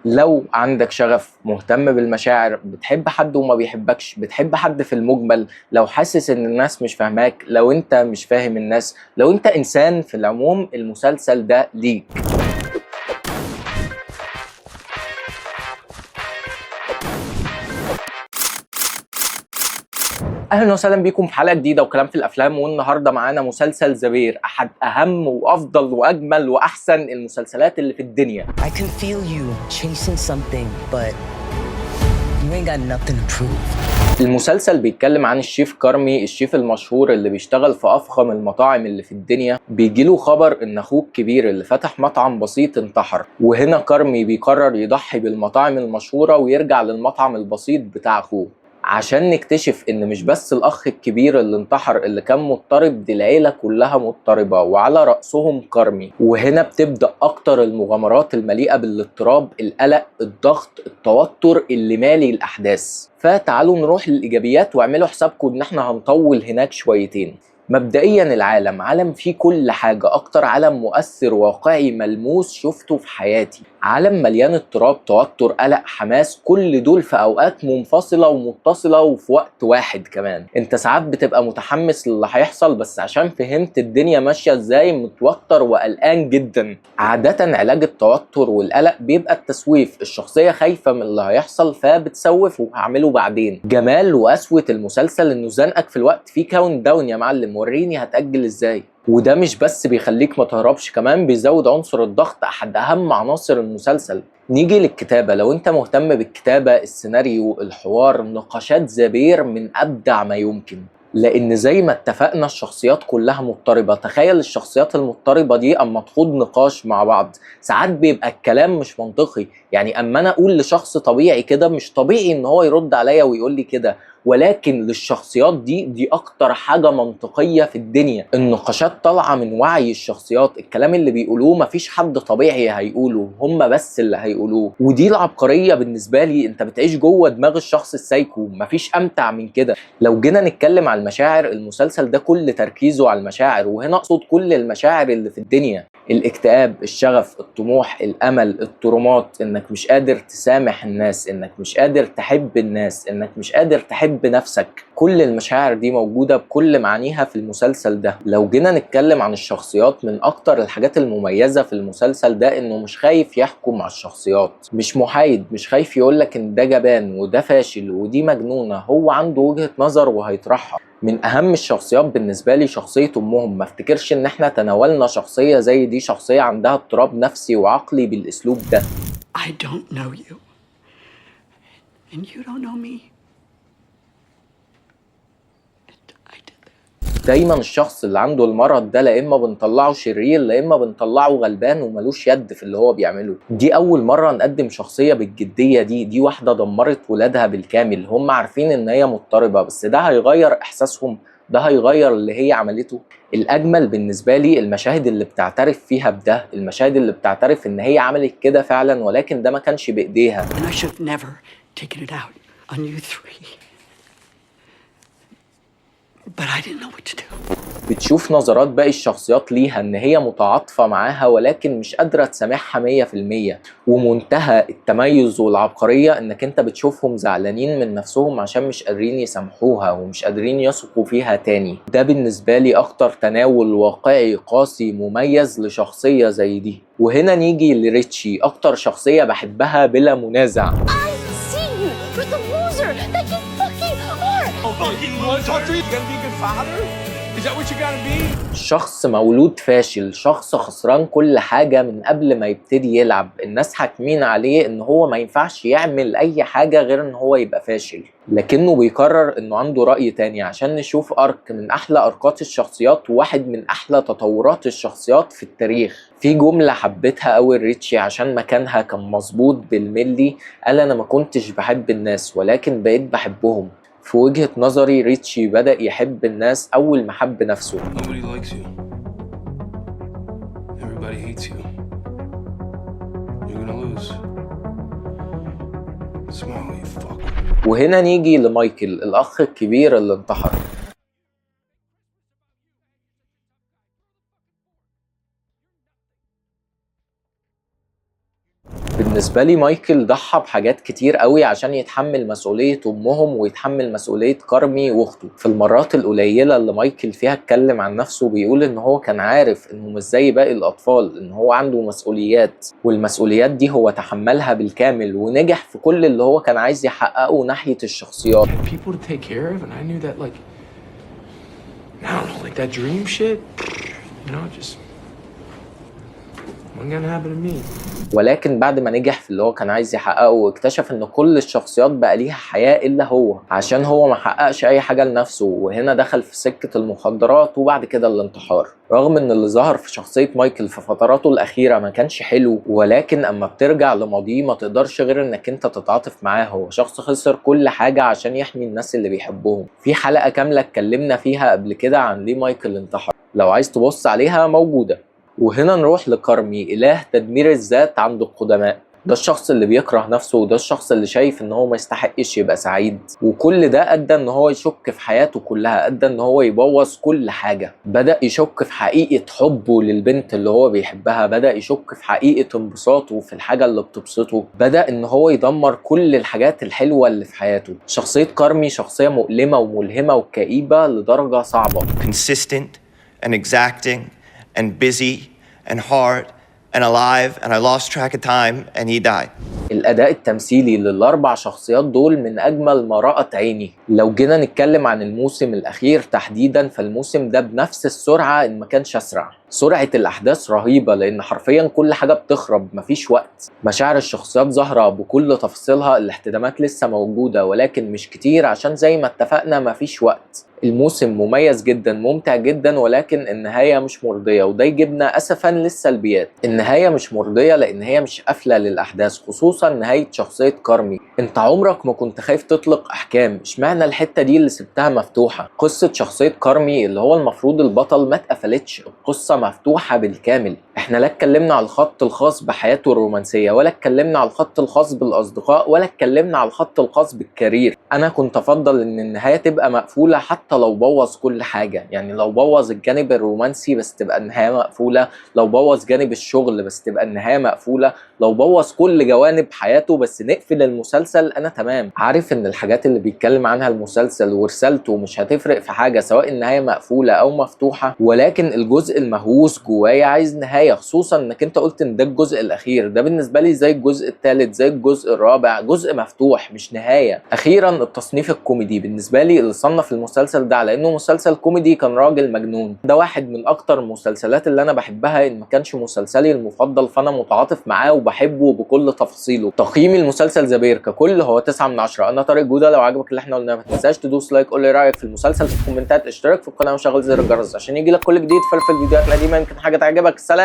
لو عندك شغف، مهتم بالمشاعر، بتحب حد وما بيحبكش، بتحب حد في المجمل، لو حاسس ان الناس مش فاهماك، لو انت مش فاهم الناس، لو انت انسان في العموم، المسلسل ده ليك. اهلا وسهلا بيكم في حلقة جديدة وكلام في الافلام. والنهارده معانا مسلسل The Bear، احد اهم وافضل واجمل واحسن المسلسلات اللي في الدنيا. I can feel you chasing something, but you ain't got nothing to prove. المسلسل بيتكلم عن الشيف كارمي، الشيف المشهور اللي بيشتغل في افخم المطاعم اللي في الدنيا. بيجيله خبر ان اخوه الكبير اللي فتح مطعم بسيط انتحر، وهنا كارمي بيقرر يضحي بالمطاعم المشهورة ويرجع للمطعم البسيط بتاع اخوه، عشان نكتشف ان مش بس الاخ الكبير اللي انتحر اللي كان مضطرب، دي العيلة كلها مضطربة وعلى رأسهم كارمي. وهنا بتبدأ اكتر المغامرات المليئة بالاضطراب، القلق، الضغط، التوتر اللي مالي الاحداث. فتعالوا نروح للايجابيات، واعملوا حسابكم ان احنا هنطول هناك شويتين. مبدئيا العالم، عالم فيه كل حاجة، أكتر عالم مؤثر واقعي ملموس شفته في حياتي. عالم مليان اضطراب، توتر، قلق، حماس، كل دول في أوقات منفصلة ومتصلة وفي وقت واحد كمان. انت ساعات بتبقى متحمس للي هيحصل، بس عشان فهمت الدنيا ماشية ازاي متوتر وقلقان جدا. عادة علاج التوتر والقلق بيبقى التسويف، الشخصية خايفة من اللي هيحصل فبتسوفه، هعمله بعدين. جمال وقسوة المسلسل انه زنقك في الوقت، في countdown يا معلم، وريني هتأجل ازاي. وده مش بس بيخليك ما تهربش، كمان بيزود عنصر الضغط، احد اهم عناصر المسلسل. نيجي للكتابة، لو انت مهتم بالكتابة، السيناريو، الحوار، نقاشات The Bear من ابدع ما يمكن. لان زي ما اتفقنا الشخصيات كلها مضطربة. تخيل الشخصيات المضطربة دي اما تخوض نقاش مع بعض، ساعات بيبقى الكلام مش منطقي. يعني اما انا اقول لشخص طبيعي كده، مش طبيعي ان هو يرد عليا ويقول لي كده، ولكن للشخصيات دي، دي اكتر حاجة منطقية في الدنيا. النقاشات طالعة من وعي الشخصيات، الكلام اللي بيقولوه مفيش حد طبيعي هيقوله، هم بس اللي هيقولوه. ودي العبقرية بالنسبة لي، انت بتعيش جوه دماغ الشخص السايكو، مفيش امتع من كده. لو جينا نتكلم على المشاعر، المسلسل ده كل تركيزه على المشاعر، وهنا اقصد كل المشاعر اللي في الدنيا: الاكتئاب، الشغف، الطموح، الامل، الترومات، انك مش قادر تسامح الناس، انك مش قادر تحب الناس، انك مش قادر تحب نفسك. كل المشاعر دي موجودة بكل معانيها في المسلسل ده. لو جينا نتكلم عن الشخصيات، من اكتر الحاجات المميزة في المسلسل ده انه مش خايف يحكم على الشخصيات، مش محايد، مش خايف يقولك ان ده جبان وده فاشل ودي مجنونة، هو عنده وجهة نظر وهيطرحها. من اهم الشخصيات بالنسبة لي شخصية امهم. ما افتكرش ان احنا تناولنا شخصية زي دي، شخصية عندها اضطراب نفسي وعقلي بالاسلوب ده. I don't know you. And you don't know me. And I did that. دايما الشخص اللي عنده المرض ده لا اما بنطلعه شرير، لا اما بنطلعه غلبان وملوش يد في اللي هو بيعمله. دي اول مرة نقدم شخصية بالجديه دي. دي واحدة دمرت ولادها بالكامل، هم عارفين ان هي مضطربة، بس ده هيغير احساسهم؟ ده هيغير اللي هي عملته؟ الاجمل بالنسبة لي المشاهد اللي بتعترف فيها بده، المشاهد اللي بتعترف ان هي عملت كده فعلا، ولكن ده ما كانش بايديها. And I should have never taken it out on you three. But I didn't know what to do. بتشوف نظرات باقي الشخصيات ليها ان هي متعاطفة معاها، ولكن مش قادرة تسامحها 100%. ومنتهى التميز والعبقرية انك انت بتشوفهم زعلانين من نفسهم عشان مش قادرين يسامحوها ومش قادرين يثقوا فيها تاني. ده بالنسبة لي اكتر تناول واقعي قاسي مميز لشخصية زي دي. وهنا نيجي لريتشي، اكتر شخصية بحبها بلا منازع. I see you for the loser that you fucking are. Fucking loser. You gonna be a good father? Is that what you gotta be? شخص مولود فاشل، شخص خسران كل حاجة من قبل ما يبتدي يلعب. الناس حاكمين عليه ان هو ما ينفعش يعمل اي حاجة غير ان هو يبقى فاشل، لكنه بيقرر انه عنده رأي تاني، عشان نشوف arc من احلى اركات الشخصيات وواحد من احلى تطورات الشخصيات في التاريخ. في جملة حبيتها قوي ريتشي عشان مكانها كان مظبوط بالملي، قال: انا ما كنتش بحب الناس ولكن بقيت بحبهم. في وجهة نظري ريتشي بدأ يحب الناس أول ما حب نفسه. Nobody likes you. Everybody hates you. You're gonna lose. Smile, you fuck. وهنا نيجي لمايكل، الأخ الكبير اللي انتحر. بالنسبة بالنسبة لي مايكل ضحى بحاجات كتير قوي عشان يتحمل مسؤولية أمهم ويتحمل مسؤولية كارمي وأخته. في المرات القليلة اللي مايكل فيها اتكلم عن نفسه بيقول إن هو كان عارف إنه مش زي باقي الأطفال، إن هو عنده مسؤوليات، والمسؤوليات دي هو تحملها بالكامل ونجح في كل اللي هو كان عايز يحققه ناحية الشخصيات. I had people to take care of, and I knew that, like, I don't know, like that dream shit, just wasn't gonna happen to me. ولكن بعد ما نجح في اللي هو كان عايز يحققه واكتشف ان كل الشخصيات بقى ليها حياة الا هو، عشان هو ما حققش اي حاجة لنفسه، وهنا دخل في سكة المخدرات وبعد كده الانتحار. رغم ان اللي ظهر في شخصية مايكل في فتراته الاخيرة ما كانش حلو، ولكن اما بترجع لماضيه ما تقدرش غير انك انت تتعاطف معاه. هو شخص خسر كل حاجة عشان يحمي الناس اللي بيحبهم. في حلقة كاملة اتكلمنا فيها قبل كده عن ليه مايكل انتحر، لو عايز تبص عليها موجودة. وهنا نروح لكارمي، إله تدمير الذات عند القدماء. ده الشخص اللي بيكره نفسه، وده الشخص اللي شايف ان هو ما يستحقش يبقى سعيد، وكل ده ادى ان هو يشك في حياته كلها، ادى ان هو يبوظ كل حاجة. بدأ يشك في حقيقة حبه للبنت اللي هو بيحبها، بدأ يشك في حقيقة انبساطه في الحاجة اللي بتبسطه، بدأ ان هو يدمر كل الحاجات الحلوة اللي في حياته. شخصية كارمي شخصية مؤلمة وملهمة وكئيبة لدرجة صعبة. Consistent and exacting and busy and hard and alive, and I lost track of time and he died. الأداء التمثيلي للأربع شخصيات دول من أجمل ما رأت عيني. لو جينا نتكلم عن الموسم الأخير تحديدا، فالموسم ده بنفس السرعة إن ما كانش أسرع. سرعة الأحداث رهيبة، لأن حرفيا كل حاجة بتخرب، مفيش وقت. مشاعر الشخصيات ظاهرة بكل تفاصيلها، الاحتدامات لسه موجودة ولكن مش كتير عشان زي ما اتفقنا مفيش وقت. الموسم مميز جدا، ممتع جدا، ولكن النهاية مش مرضية، وده يجيبنا أسفا للسلبيات. النهاية مش مرضية لأن هي مش قافلة للأحداث، خصوصا نهاية شخصية كارمي. انت عمرك ما كنت خايف تطلق أحكام، اشمعنى الحتة دي اللي سبتها مفتوحة؟ قصة شخصية كارمي اللي هو المفروض البطل ما اتقفلتش، القصة مفتوحة بالكامل. احنا لا اتكلمنا على الخط الخاص بحياته الرومانسية، ولا اتكلمنا على الخط الخاص بالأصدقاء، ولا اتكلمنا على الخط الخاص بال career. انا كنت افضل ان النهاية تبقى مقفولة حتى لو بوظ كل حاجة، يعني لو بوظ الجانب الرومانسي بس تبقى النهاية مقفولة، لو بوظ جانب الشغل بس تبقى النهاية مقفولة، لو بوظ كل جوانب حياته بس نقفل المسلسل انا تمام. عارف ان الحاجات اللي بيتكلم عنها المسلسل ورسالته مش هتفرق في حاجة سواء النهاية مقفولة او مفتوحة، ولكن الجزء المهووس جوايا عايز نهاية، خصوصا انك انت قلت ان ده الجزء الاخير. ده بالنسبة لي زي الجزء الثالث، زي الجزء الرابع، جزء مفتوح مش نهاية. اخيرا التصنيف الكوميدي، بالنسبة لي اللي صنف المسلسل ده على انه مسلسل كوميدي كان راجل مجنون. ده واحد من اكتر المسلسلات اللي انا بحبها، ان ما كانش مسلسلي المفضل، فانا متعاطف معاه وبحبه بكل تفاصيله. تقييم المسلسل The Bear ككل هو 9 من 10. انا طارق جوده، لو عجبك اللي احنا قلناه ما تنساش تدوس like، قول لي رايك في المسلسل في الكومنتات، اشترك في القناه وشغل زر الجرس عشان يجي لك كل جديد. فلفل الفيديوهات القديمه يمكن حاجه تعجبك. سلام.